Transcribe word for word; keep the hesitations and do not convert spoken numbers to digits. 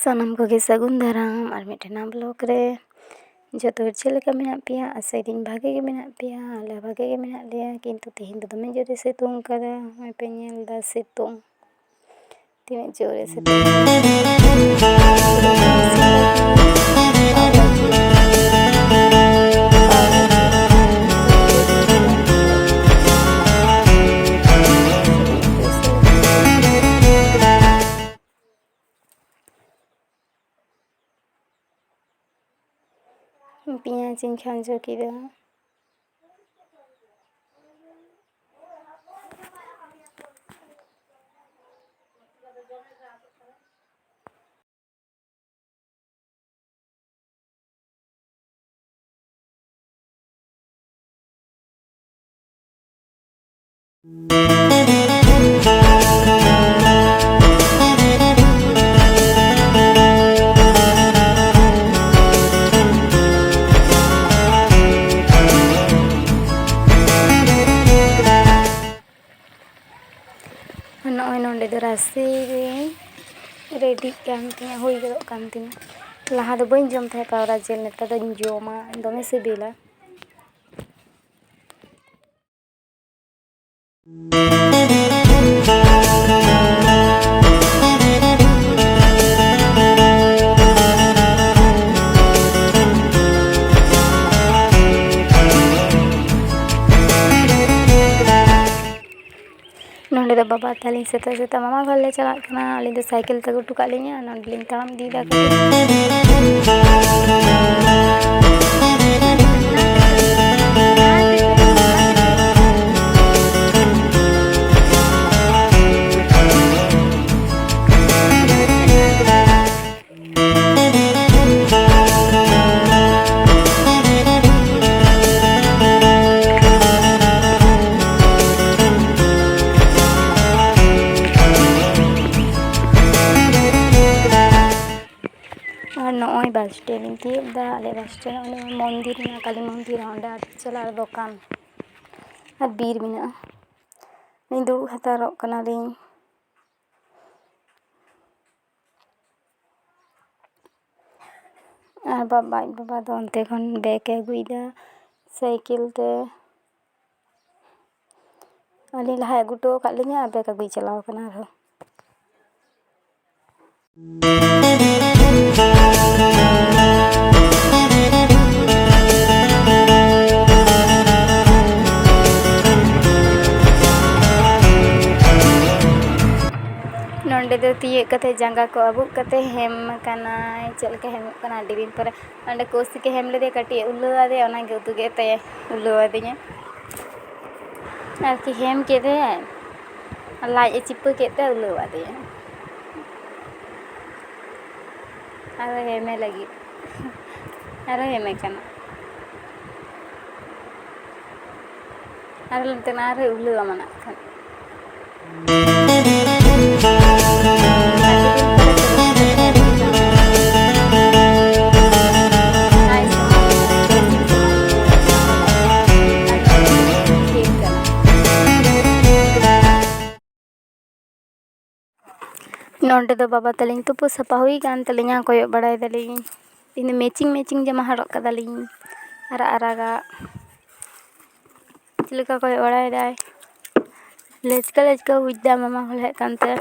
ᱥᱟᱱᱟᱢ ᱠᱚᱜᱮ ᱥᱟᱹᱜᱩᱱ ᱫᱟᱨᱟᱢ ᱟᱨ ᱢᱤᱫᱴᱮᱱ ᱱᱟᱣᱟ ᱵᱞᱚᱜ ᱨᱮ᱾ ᱡᱚᱛᱚ ᱦᱚᱲ ᱪᱮᱫ ᱞᱮᱠᱟ ᱢᱮᱱᱟᱜ ᱯᱮᱭᱟ? ᱟᱥᱟᱭᱮᱫᱟᱹᱧ ᱵᱷᱟᱜᱮ ᱜᱮ ᱢᱮᱱᱟᱜ ᱯᱮᱭᱟ᱾ ᱟᱞᱮ ᱵᱷᱟᱜᱮ ᱜᱮ ᱢᱮᱱᱟᱜ ᱞᱮᱭᱟ, ᱠᱤᱱᱛᱩ ᱛᱮᱦᱮᱧ ᱫᱚ ᱫᱚᱢᱮ ᱡᱳᱨᱮ ᱥᱤᱛᱩᱝ ᱠᱟᱫᱟ᱾ ᱱᱚᱜᱼᱚᱭ ᱯᱮ ᱧᱮᱞ ᱮᱫᱟ ᱥᱤᱛᱩᱝ, ᱛᱤᱱᱟᱹᱜ ᱡᱳᱨᱮ ᱥᱤᱛᱩᱝ᱾ ᱯᱮᱸᱭᱟᱡᱽ ᱤᱧ ᱠᱷᱟᱸᱡᱚ ᱠᱮᱫᱟ᱾ ᱱᱚᱜᱼᱚᱭ ᱱᱚᱸᱰᱮ ᱫᱚ ᱨᱟᱥᱮ ᱨᱮᱰᱤᱜ ᱠᱟᱱ ᱛᱤᱧᱟᱹ, ᱦᱩᱭ ᱜᱚᱫᱚᱜ ᱠᱟᱱ ᱛᱤᱧᱟᱹ᱾ ᱞᱟᱦᱟ ᱫᱚ ᱵᱟᱹᱧ ᱡᱚᱢ ᱛᱟᱦᱮᱸᱫ ᱯᱟᱣᱨᱟ ᱡᱤᱞ, ᱱᱮᱛᱟᱨ ᱫᱚᱧ ᱡᱚᱢᱟ, ᱫᱚᱢᱮ ᱥᱤᱵᱤᱞᱟ᱾ ᱱᱚᱸᱰᱮ ᱫᱚ ᱵᱟᱵᱟ ᱛᱟᱹᱞᱤᱧ ᱥᱮᱛᱟᱜ ᱥᱮᱛᱟᱜ ᱢᱟᱢᱟ ᱜᱷᱚᱨ ᱞᱮ ᱪᱟᱞᱟᱜ ᱠᱟᱱᱟ᱾ ᱟᱹᱞᱤᱧ ᱫᱚ ᱥᱟᱭᱠᱮᱞ ᱛᱮᱠᱚ ᱦᱚᱴᱚ ᱠᱟᱜ ᱞᱤᱧᱟ, ᱱᱚᱸᱰᱮ ᱞᱤᱧ ᱛᱟᱲᱟᱢ ᱤᱫᱤᱭᱮᱫᱟ ᱠᱟᱹᱴᱤᱡ᱾ ᱟᱨ ᱱᱚᱜᱼᱚᱭ ᱵᱟᱥ ᱥᱴᱮᱱᱰ ᱤᱧ ᱛᱤᱭᱳᱜ ᱮᱫᱟ᱾ ᱟᱞᱮ ᱵᱟᱥ ᱥᱴᱮᱱᱰ ᱚᱸᱰᱮ ᱢᱚᱱᱫᱤᱨ ᱢᱮᱱᱟᱜᱼᱟ, ᱠᱟᱞᱤ ᱢᱚᱱᱫᱤᱨ, ᱚᱸᱰᱮ ᱟᱹᱰᱤ ᱪᱟᱞᱟᱜ ᱫᱚᱠᱟᱱ ᱟᱨ ᱵᱤᱨ ᱢᱮᱱᱟᱜᱼᱟ᱾ ᱤᱧ ᱫᱩᱲᱩᱵ ᱦᱟᱛᱟᱲᱚᱜ ᱠᱟᱱᱟᱞᱤᱧ᱾ ᱟᱨ ᱵᱟᱵᱟ, ᱟᱡ ᱵᱟᱵᱟ ᱫᱚ ᱚᱱᱛᱮ ᱠᱷᱚᱱ ᱵᱮᱜᱽ ᱮ ᱟᱹᱜᱩᱭᱮᱫᱟ ᱥᱟᱭᱠᱮᱞ ᱛᱮ᱾ ᱟᱹᱞᱤᱧ ᱞᱟᱦᱟᱭ ᱟᱹᱜᱩ ᱦᱚᱴᱚ ᱟᱠᱟᱫ ᱞᱤᱧᱟ ᱟᱨ ᱵᱮᱜᱽ ᱟᱹᱜᱩᱭ ᱪᱟᱞᱟᱣ ᱟᱠᱟᱱᱟ ᱟᱨᱦᱚᱸ᱾ ᱱᱚᱸᱰᱮ ᱫᱚ ᱛᱤᱭᱳᱜ ᱠᱟᱛᱮ ᱡᱟᱸᱜᱟ ᱠᱚ ᱟᱹᱵᱩᱜ ᱠᱟᱛᱮ ᱦᱮᱢ ᱟᱠᱟᱱᱟᱭ᱾ ᱪᱮᱫ ᱞᱮᱠᱟ ᱦᱮᱢᱚᱜ ᱠᱟᱱᱟ ᱟᱹᱰᱤ ᱫᱤᱱ ᱯᱚᱨᱮ᱾ ᱚᱸᱰᱮ ᱠᱳᱥᱤᱠᱮ ᱦᱮᱢ ᱞᱮᱫᱮᱭᱟ, ᱠᱟᱹᱴᱤᱡ ᱮ ᱩᱞᱟᱹᱣ ᱟᱫᱮᱭᱟ, ᱚᱱᱟᱜᱮ ᱩᱫᱩᱜ ᱮᱫ ᱛᱟᱭᱟ, ᱩᱞᱟᱹᱣ ᱟᱫᱤᱧᱟ᱾ ᱟᱨᱠᱤ ᱦᱮᱢ ᱠᱮᱫᱮᱭᱟᱭ, ᱞᱟᱡ ᱮ ᱪᱤᱯᱟᱹ ᱠᱮᱫ ᱛᱮ ᱩᱞᱟᱹᱣ ᱟᱫᱮᱭᱟ᱾ ᱟᱨᱚ ᱦᱮᱢᱮ ᱞᱟᱹᱜᱤᱫ, ᱟᱨᱚ ᱦᱮᱢᱮ ᱠᱟᱱᱟ᱾ ᱟᱨ ᱱᱚᱛᱮ ᱱᱟ ᱨᱮ ᱩᱞᱟᱹᱣ ᱟᱢᱟ ᱱᱟᱜ ᱠᱷᱟᱱ᱾ ᱱᱚᱸᱰᱮ ᱫᱚ ᱵᱟᱵᱟ ᱛᱟᱹᱞᱤᱧ ᱛᱩᱯᱩ ᱥᱟᱯᱷᱟ ᱦᱩᱭ ᱠᱟᱱ ᱛᱟᱹᱞᱤᱧᱟ, ᱠᱚᱭᱚᱜ ᱵᱟᱲᱟᱭ ᱫᱟᱞᱤᱧ᱾ ᱤᱧ ᱫᱚ matching matching ᱡᱟᱢᱟ ᱦᱚᱨᱚᱜ ᱠᱟᱫᱟᱞᱤᱧ, ᱟᱨᱟᱜ ᱟᱨᱟᱜᱟᱜ᱾ ᱪᱮᱫ ᱞᱮᱠᱟ ᱠᱚᱭᱚᱜ ᱵᱟᱲᱟᱭ ᱫᱟᱭ, ᱞᱮᱪᱠᱟ ᱞᱮᱪᱠᱟ ᱵᱩᱡᱽ ᱫᱟ ᱢᱟᱢᱟ ᱦᱚᱞᱦᱮᱜ ᱠᱟᱱᱛᱮ᱾